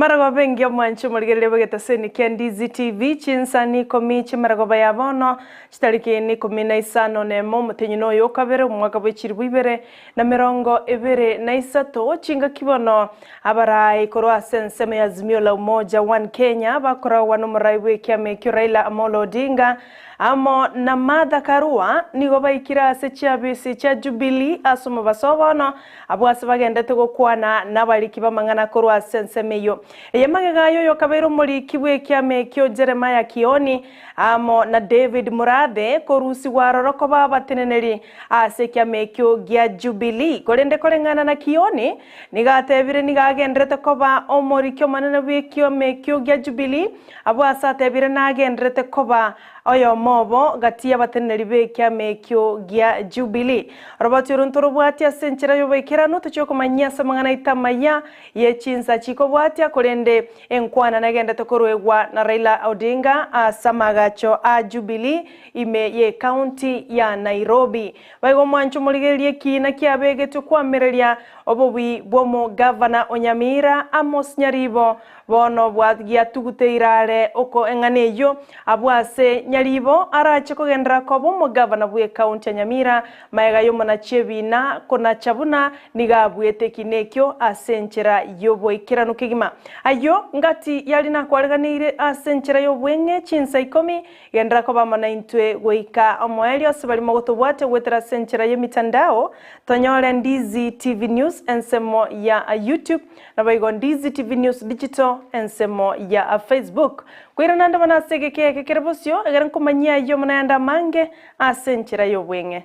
Emaragoba engiya omwanche omorigereria bw'egetaseni kia Ndizi TV, chinsani ikomi chi'emaragoba ya bono, chitariki n'ikomi na isano nemo omotenyi noyo okabere omwaka bwe chilifu ibere na merongo ebere na isato, chingaki bono abarai korwa ase ensemo ya Azimio la Umoja One Kenya bakoragwa nomorai bw'ekiama ekio Raila Amolo Odinga Amo na Martha Karua nigo baikire ase chiabisi chia Jubilee ase omobaso o bono, abwo ase bagendete gokwana nabariki b'amang'ana korwa ase ensemo eyio. Eye magega aye oyokabeire omoriki bw'ekiama ekio Jeremiah Kioni amo na David Murathe korusigwa aroro koba abateneneri ase ekiama ekio gia Jubilee. Korende koreng'ana na Kioni, nigo atebire nigo agenderete koba omoriki omonene bw'ekiama ekio gia Jubilee, Abwo ase atebire nagenderete koba oyomo obo gati y'abateneneri b'ekiama ekio gia Jubilee. Oroboti oro ntorobwatie ase enchera y'oboikeranu, tochie komanyia ase amang'ana aito amaya ye chinsa chikobwatia, korende enkwana negenderete koruegwa na Raila Odinga ase amaagacho a Jubilee ime y'ecounty ya Nairobi. Boigo omwancho omorigererie ekiina kiabegetwe koamereria obobui bw'omogavana o Nyamira Amos Nyaribo Bono giatuguteire are oko eng'ana eyio, abwo ase Nyaribo arache kogenderera koba omogavana bw'ekaunti ya Nyamira, magega y'omonachi ebiina konacha buna nigo abuete ekina ekio ase enchera y'oboikeranu kegima. Ayio ngati yari nakwareganeire ase enchera y'obweng'e chinsa ikomi, genderera koba amo naintwe goika omoerio ase baria mogotobwatia goetera ase enchera y'emitandao, tonyore Ndizi TV News ensemo ya YouTube. Naboigo Ndizi TV News Digital ensemo ya Facebook. Koirana ande bono ase egeka eke kere bosio, egere nkomanyie ayio buna ayande amange ase enchera y'obweng'e.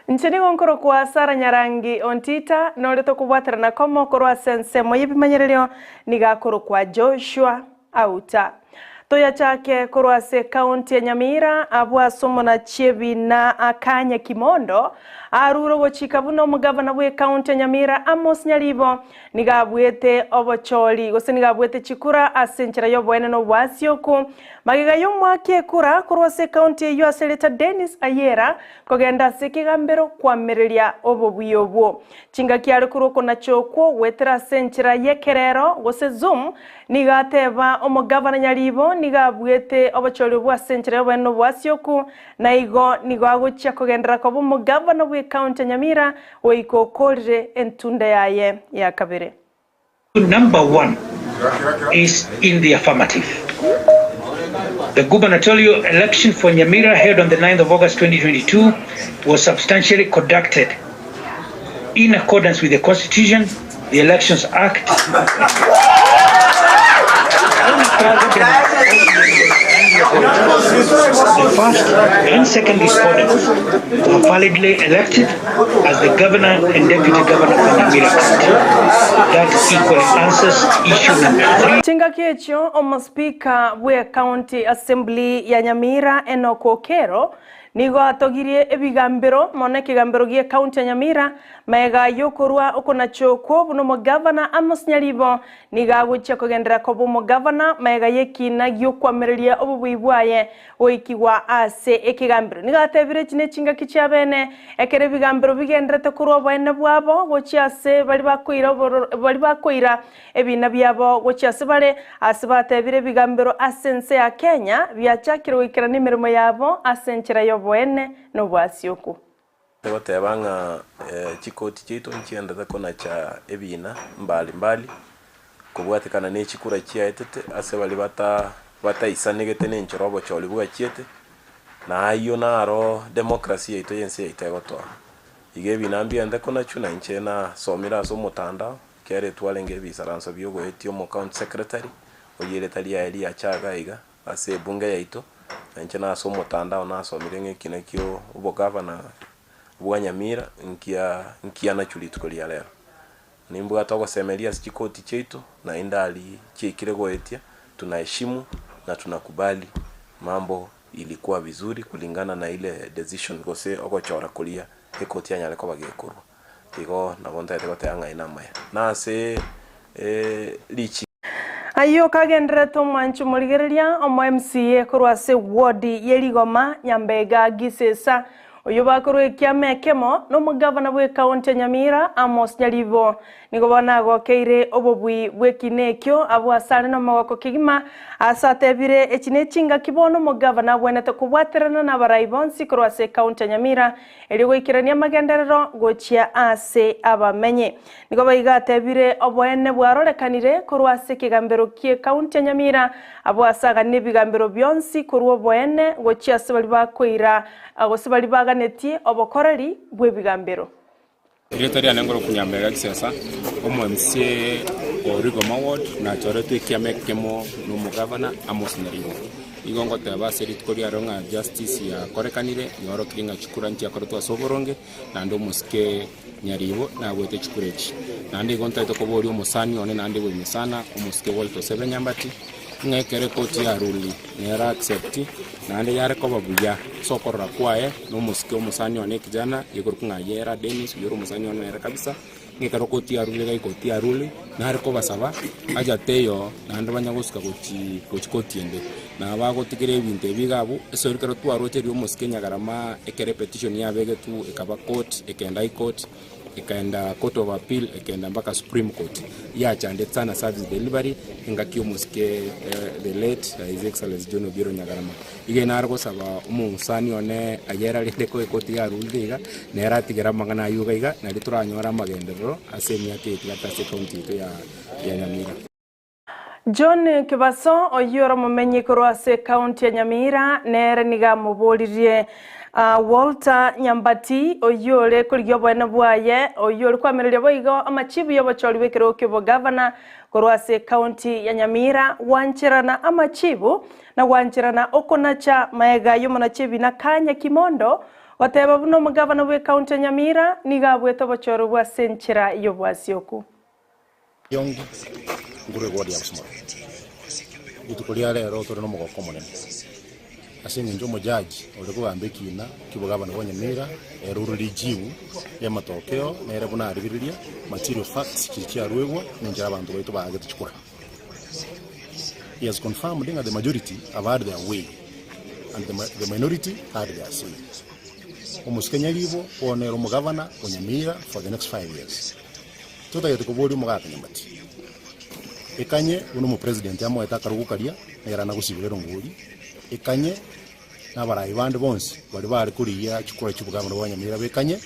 Inche nigo nkorokwa Sarah Nyarangi Ontita, nore tokobwaterana komo korwa ase ensemo y'ebimanyererio nigo akorokwa Joshua Auta. Toyachake korwa ase ekaunti ya Nyamira abwo ase omonachi ebina Akanya Kimondo arure ogochika buna omogavana bw'ekaunti ya Nyamira Amos Nyaribo nigo abuete obochori gose nigo abuete chikura ase enchera y'oboene na oboasioku Magega y'omwaka ekura korwa ase ekaunti eyio ase erieta Dennis Ayera kogenda ase ekegambero koamereria obobuya obwo. Chingaki are korwa okonacha okwo goetera ase enchera y'ekerero gose Zoom nigo ateba omogavana Nyaribo nigo abuete obochori obwo ase enchera y'oboene na oboasioku na igo nigo agochia kogenderera koba omogavana bw'ekaunti ya Nyamira goika okorire entunda yaye ya kabere. Number one is in the affirmative. The gubernatorial election for Nyamira held on the 9th of August 2022 was substantially conducted in accordance with the Constitution, the Elections Act, the first and second respondents were validly elected as the governor and deputy governor for Nyamira County. That equally answers issue number 3. Chingaki echio Omospika bw'Ecounty Assembly ya Nyamira Enock Okero nigo atogirie ebigambero mono ekegambero gi'ecounty ya Nyamira magega y'okorua okonacha okwo buna omogavana Amos Nyaribo nigo agochia kogenderera koba omogavana magega y'ekiina gi'okoamereria obobui bwaye goikigwa ase ekegambero. Nigo atebire echi nechingaki chiabene, ekero ebigambero bigenderete korwa oboene bwabo gochia ase baria bakoira obororo baria bakoira ebiina biabo gochia ase bare, ase batebire ebigambero ase ense ya Kenya biachakire goikerana emeremo yabo ase enchera y'oboene na obwasioku. Egoteba ng'a chikoti chiaito nchiendete konacha ebiina mbali mbali, kobwatekana ne chikura chiaetete ase baria bata bataisanegete na enchera obochori bwachiete, na ayio naro democracy yaito ya ense yaito egotoa. Iga ebiina mbiente konachwa na inche nasomire ase omotandao, ekero etwarenge ebisaranso bia ogoetia omo county secretary, oyio erieta riaye riacha iga iga. Ase ebunge yaito, na inche nase omotandao nasomire ng'a ekina kio obogavana bwa Nyamira nkia nkianachwe rituko ria rero. Nimbwate ogosemeria ase chikoti chiaito, naende aria chiaikire goetia, tunaheshimu na tunakubali mambo ilikuwa vizuri kulingana na ile decision gose ogochora koria ekoti yanyare koba gekorwa. Igo nabo ntagete goteba ng'a aye namaya. Nase richi. Ayio kagendererete omwancho morigereria omo MCA korwa ase ward ye Rigoma, Nyambega Gisesa, oyio bakorwa ekiama ekemo na omogavana bw'ecounty ya Nyamira Amos Nyaribo. Nigo bono agokeire obobui bw'ekina ekio abwo asare nomogoko kegima ase atebire echi nechingaki bono omogavana abwenerete kobwaterana nabarai bonsi korwa ase ecounty ya Nyamira erio goikerania amagenderero gochia ase abamenyi. Nigo boigo atebire oboene bwarorekanire korwa ase ekegambero ki'ecounty ya Nyamira abwo ase aganie ebigambero bionsi korwa oboene gochia ase baria bakoira gose baria baganetie obokoreri bw'ebigambero. Erieta riane nkorokwa Nyambega Gisesa, omo MCA o Rigoma Ward, nachoretwe ekiama ekemo na omogavana Amos Nyaribo. Nigo ngoteba ase rituko riarero ng'a justice yakorekanire, yorokirie ng'a chikura nchiakoretwe ase oboronge, naende omosike Nyaribo nagwete chikura echi. Naende igo ntaete koboria omosani one naende bwaime sana, omosike Walter Osebe Nyambati, ng'a ekero ekoti yarurire nere accept, naende yare koba buya ase okorora kwaye na omosike omosani one ekijana gekorokwa ng'a Ayera Dennis, oyio ore omosani one nere kabisa, ng'a ekero koti yarurire iga ekoti yarurire, nare kobasaba acha teiyo naende banya gosuka gochi gochi koti ende. Na bagotigera ebinto ebi iga abwo, ase ekero twaroche riria omosike Nyagarama ekero epetition yabegetwe ekaba court, ekenda high court, ekaenda court of appeal, ekaenda mpaka supreme court, yachandete sana service delivery engaki omosike the late his excellency John Obiero Nyagarama. Iga nare gosaba omosani one ayere arende ekoti yarurire iga, nere atigere amang'ana aywo iga iga, nario toranyore amagenderero ase emiaka eye tigate ase ecounty yaito ya Nyamira. John Kibaso, oyio ore omomenyi korwa ase ecounty ya Nyamira, nere nigo amoboririe Walter Nyambati, oyio ore korigia oboene bwaye, oyio ore koamereria boigo amachibu y'obochori bw'ekerogo ki'obogavana korwa ase ecounty ya Nyamira, gwancherana amachibu na gwancherana okonacha maega y'omonachi ebina Kanya Kimondo, goteba buna omogavana bw'ecounty ya Nyamira nigo abuete obochori obwo ase enchera y'obwasioku. Yongi, nguru egwodi ya Busumoro. Rituko ria rero tore nomogoko omonene ase eng'encho omojaji ore kogamba ekina ki'obogabana bwa Nyamira ere ore rijibu ri'amatokeo nere buna arigereria material facts chiria chiaruegwa nenchera abanto baito baagete chikura. He has confirmed ng'a the majority have had their way and the, the minority had their say. Omosike Nyaribo bono nere omogavana o Nyamira for the next 5 years. Totagete koboria omogaka nyamati, ekanye buna omopresident amoete akarogo karia nere anagosibera erongori, ekanye nabarai bande bonsi baria bare korigia chikura chiobogavana bwa Nyamira bekanye,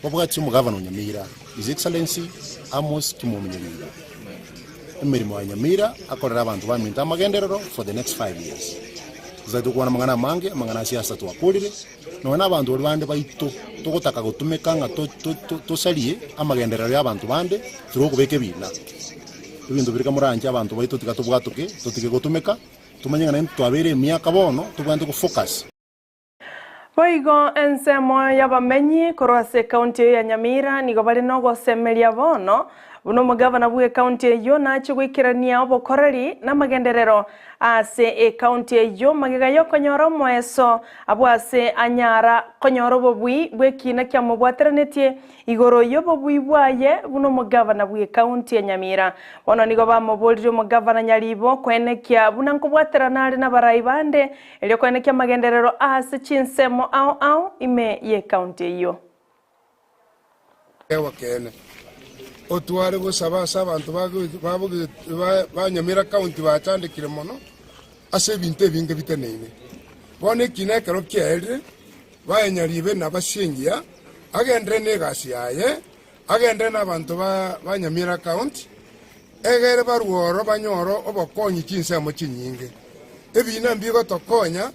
babwatie omogavana o Nyamira His Excellency Amos Kimumi Nyaribo emeremo ya Nyamira akorere abanto baminto amagenderero for the next 5 years. Totagete gokwana amang'ana amange, amang'ana a siasa twakorire. Nonya nabanto baria bande baito togotaka gotumeka ng'a tosarie amagenderero y'abanto bande through okobeka ebina. Ebinto biria kamoranche abanto baito tiga tobwatoke, totige gotumeka, tomanye ng'a naintwe twabeire emiaka bono tobwenerete gofocus. Boigo ensemo y'abamenyi korwa ase ekaunti eyio ya Nyamira nigo bare nogosemeria bono buna omogavana bw'ekaunti eyio nache goikerania obokoreri namagenderero Ase ekaunti eyio magega y'okonyora omoeso abwo ase anyara konyora obobui bw'ekiina kiamobwateranetie igoro y'obobui bwaye buna omogavana bw'ekaunti ya Nyamira. Bono nigo bamoboririe omogavana Nyaribo koenekia buna nkobwaterana are nabarai bande erio koenekia amagenderero ase chinsemo ao ao ime y'ekaunti eyio. Ekeene, otware gosaba ase abanto ba Nyamira County bachandekire mono ase ebinto ebinge biteneine. Bono ekina ekero kiaerire, bae Nyaribe na basie engiya, agenderere negasi yaye, agenderere nabanto ba Nyamira County, egere barue oro banyore obokonyi chinsemo chinyinge. Ebina mbigotokonya,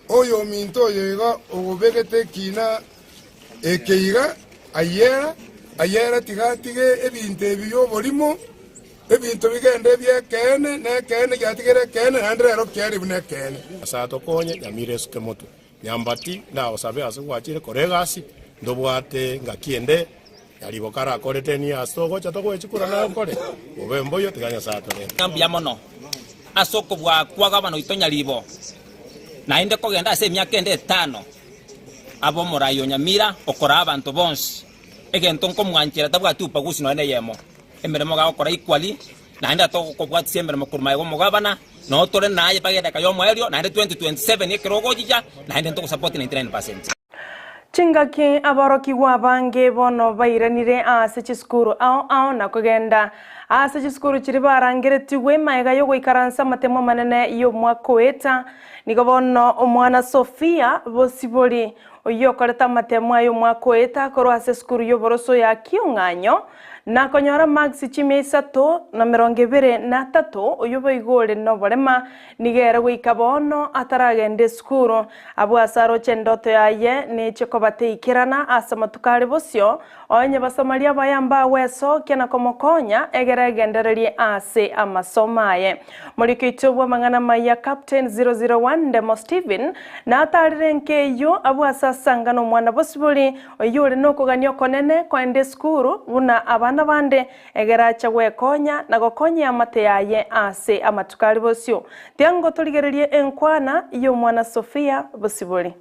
oyominto oyo iga obegete ekina Eke iga, ayiera, ayiera tiga atige ebinto ebi bi'oborimo, ebinto bigende ebi'ekeene, na ekeene giatigere ekeene, naende rero kiaria buna ekeene. Nyasae atokonye, Nyamira esuke motwe. Nyambati, ndagosabe ase gwachire kora egasi, ntobwate ngaki ende, nyaribo karakore ten years togocha togoe chikura naye okore, bobe mboyo tiga Nyasae atorende. Ng'a mbuya mono ase okobua kwa gavana oito Nyaribo, naende kogenda ase emiaka ende etano. Abe omorai o Nyamira okoraa abanto bonsi. Egento nkomwanchera tabwati ubaguzi nonya neyemo. Emeremo gagokora equally. Naende atogokobwatisia emeremo korwa magega omogabana, noo tore naye mpaka edaka y'omoerio, naende 2027 ekero ogochicha, naende ntogosapoti 99 percent. Chingaki aborokigwa abange bono bairanire ase chisukuru ao ao na kogenda ase chisukuru chiria barangeretigwe magega y'ogoikaransa amatemo amanene y'omwaka oeta. Nigo bono omwana Sophia Bosibori oyio okorete amatemo aye omwaka oeta korwa ase esukuru y'oboroso ya Kiong'anyo Na konyora marks chimia isato na merongo ebere na atato, oyio boigo ore noborema, nigo ere goika bono ataragenda esukuru. Abwo ase aroche endoto yaye neche koba teikerana ase amatuko are bosio, onye Basamaria abaye mbagwesokia na komokonya, egere agendererie ase amasomo aye. Moriki oito bw'amang'ana amaya Captain 001 Ndemo Stephen natarire enka eyio abwo ase asangana omwana bosibori Oyio ore nokogania okonene koenda esukuru buna abana bande, egere ache gwekonya na gokonya eamate yaye ase amatuko aria bosio. Tiango torigererie enkwana y'omwana Sofia Bosibori.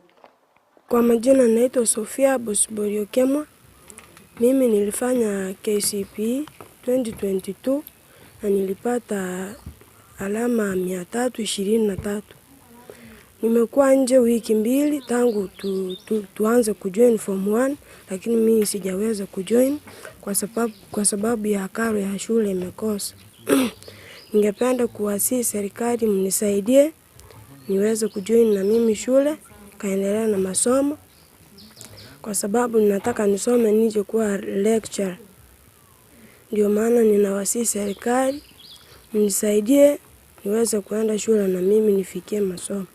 Kwa majina naitwa Sofia Bosibori Okemwa, mimi nilifanya KCPE 2022 na nilipata alama 323. Nimekuwa nje wiki mbili tangu tu, tu, tuanze kujoin form 1 lakini mimi sijaweza kujoin kwa sababu, kwa sababu ya karo ya shule imekosa. Ningependa kuwasihi serikali mnisaidie niweze kujoin na mimi shule kaendelea na masomo kwa sababu ninataka nisome nije kuwa lecturer. Ndio maana ninawasihi serikali mnisaidie niweze kuenda shule na mimi nifikie masomo.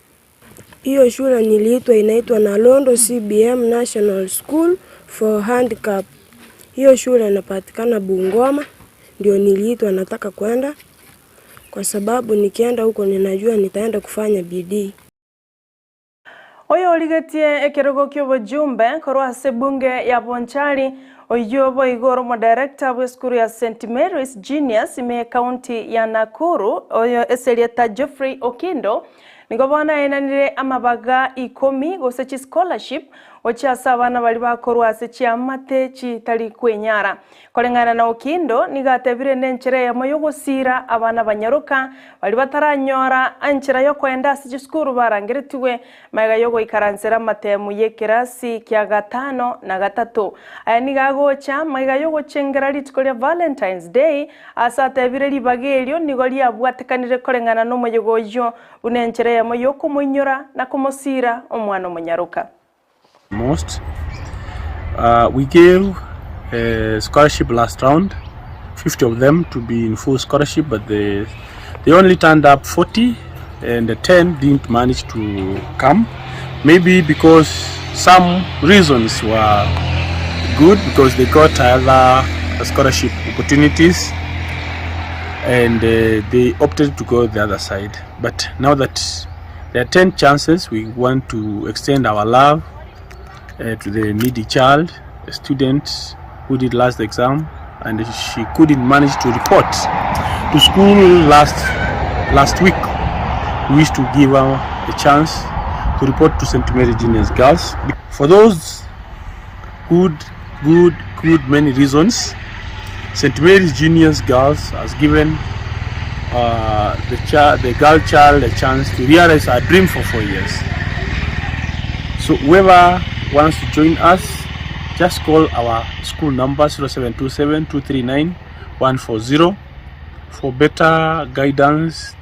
Hiyo shule niliitwa inaitwa Nalondo CBM National School for Handicap. Hiyo shule inapatikana Bungoma, ndio niliitwa nataka kwenda kwa sababu nikienda huko ninajua nitaenda kufanya bidii. Oyorigetie ekerogo ki'obojumbe korwa ase ebunge ya Bonchari, oyio boigo ore omodirector bw'esukuru ya St Mary's Juniors ime ekaunti ya Nakuru, oyo ase erieta Geoffrey Okindo, nigo bono aenanire amabaga ikomi gose chischolarship gochia ase abana baria bakorwa ase chiamate chitari kwenyara. Koreng'ana na Okindo, nigo atebire nenchera eyemo y'ogosiira abana banyaroka baria bataranyora enchera y'okoenda ase chisukuru barangeretigwe magega y'ogoikaransera amatemu y'ekerasi kia gatano na gatato. Aya nigo agocha magega y'ogochengera rituko ria Valentine's Day ase atebire ribaga erio nigo riabwatekanire koreng'ana nomoyega oyio buna enchera eyemo y'okomoinyora na komosiira omwana omonyaroka. Most uh, we gave a scholarship last round 50 of them to be in full scholarship but they, they only turned up 40 and the 10 didn't manage to come maybe because some reasons were good because they got other scholarship opportunities and uh, they opted to go the other side but now that There are 10 chances we want to extend our love uh, to the needy child, a student who did last exam and she couldn't manage to report to school last last week. We wish to give her a chance to report to St. Mary Genius Girls. For those good, good, good many reasons, St. Mary's Genius Girls has given uh, the, child, the girl child a chance to realize her dream for four years. So whoever wants to join us, just call our school number 0727 239 140 for better guidance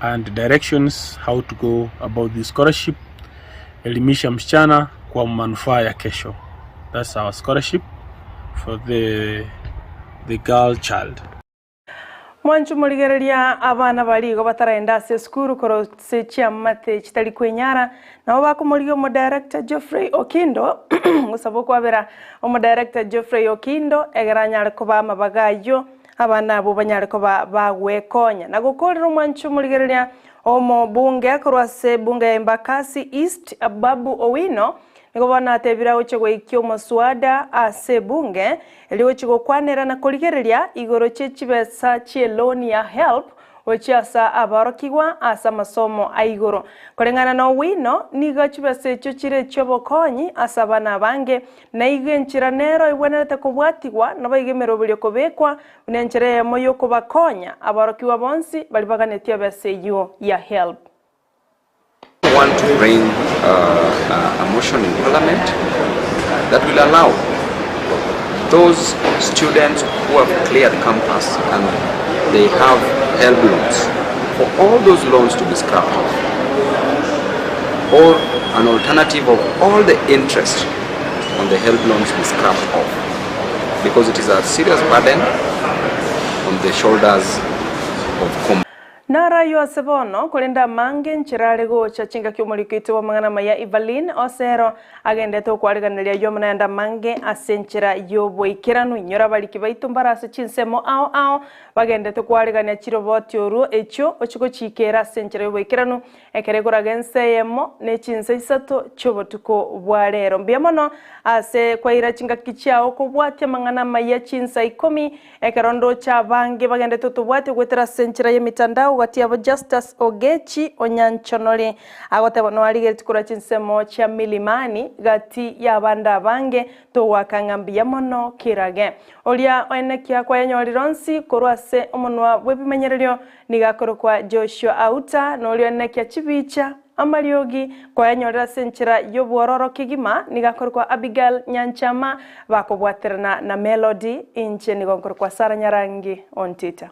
and directions how to go about the scholarship. Elimisha msichana kwa manufaa ya kesho. That's our scholarship for the, the girl child. Mwanche morigereria abana baria igo bataraenda ase esukuru korwa ase chiamate chitari kwenyara, nabo bakomorigia omodirector Geoffrey Okindo gosaba okwabera omodirector Geoffrey Okindo egere anyare kobaa amabaga ayio abana abwo banyare koba bagwekonya. Na gokorera omwanche omorigereria omobunge korwa ase ebunge ya Embakasi East Babu Owino Nigo bono atebire agochia goikia omoswada ase ebunge, erio gochia gokwanera na korigereria igoro chie chibesa chi'eloan ya HELB, Gochia ase aborokigwa ase amasomo a igoro. Koreng'ana nowino, nigo chibesa echio chire echi'obokonyi ase abana abange, na igo enchera nero egwenerete kobwatigwa, naboigo emeroberio kobekwa buna enchera eyemo y'okobakonya aborokigwa bonsi baria baganetie ebesa eyio ya HELB. want to bring uh, a motion in parliament that will allow those students who have cleared campus and they have HELB loans, for all those loans to be scrapped off, or an alternative of all the interest on the HELB loans be scrapped off, because it is a serious burden on the shoulders of Naro ayio ase bono, korende amange nchera are gocha chingaki omoriki oito bw'amang'ana amaya Evelyn Osero agendete okwariganeria ayio amo naende amange ase enchera y'oboikeranu. Inyora abariki baito mbare ase chinsemo ao ao bagendete kwarigania chiroboti orwo echio ochie gochiikera ase enchera y'oboikeranu Ekero ekoraga ensa eyemo ne chinsa isato chi'obotuko bwa rero. Mbuya mono ase kwaira chingaki chiao kobwatia amang'ana amaya chinsa ikomi, ekero ndoche abange bagendete otobwati goetera ase enchera y'emitandao gati yabo Justus Ogechi Onyanchonori agoteba noarigeretie korwa chinsemo chia Milimani gati y'abande abange togoaka ng'a mbuya mono kerage. Oria oenekia kwayanyorire onsi korwa ase omonwa bw'ebimenyererio Nigo akorokwa Joshua Auta, na oria oenekia chibicha, amariogi, koyanyorera ase enchera y'obwororo kegima, nigo akorokwa Abigail Nyanchama, bakobwaterana na Melody, inche nigo nkorokwa Sarah Nyarangi Ontita.